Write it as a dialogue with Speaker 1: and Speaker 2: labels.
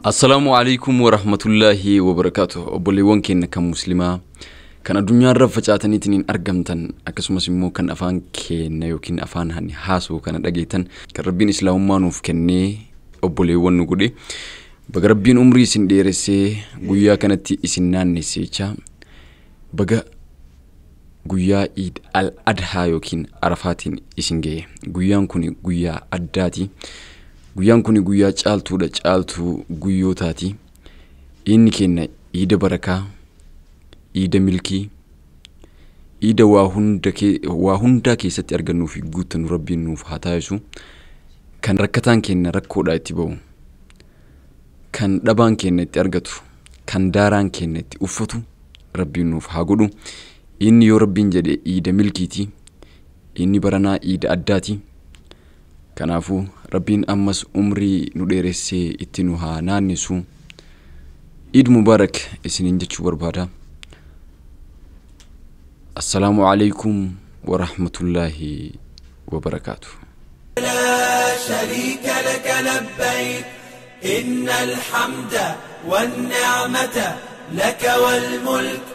Speaker 1: Assalaamu alaikum warahmatullaahi wabarakaatu. Obboleewwan keenya kan muslimaa kan addunyaarra facaataniitiin argamtan, akkasumas immoo kan afaan keenya yookiin afaan hani haasoo kana dhageettan, kan Rabbiin islaamummaa nuuf kennee obboleewwan nu godhe, baga Rabbiin umrii isin dheeressee guyyaa kanatti isin naannesse jecha, baga guyyaa Iid al Adhaa yookiin Arafaatiin isin ga'e. Guyyaan kun guyyaa addaati. Guyyaan kun guyyaa caaltuudha, caaltuu guyyootaati. Inni kenna iida barakaa, iida milkii, iida waa hunda waa hundaa keessatti argannuu fi guuttannu Rabbiin nuuf haa taasisu. Kan rakkataan keenya rakkoodhaa itti ba'u, kan dhabaan keenya itti argatu, kan daaraan keenya itti uffatu Rabbiin nuuf haa godhu. Inni yoo Rabbiin jedhe iida milkiiti. Inni baranaa iida addaati. Kanaafuu Rabbiin ammas umrii nu dheeressee itti nu haa naannisu. Iid Mubaarak isiniin jechuu barbaada. Assalaamu alaikum warahmatullaahi wabarakaatu.
Speaker 2: لا شريك لك لبيك إن الحمد والنعمة لك والملك.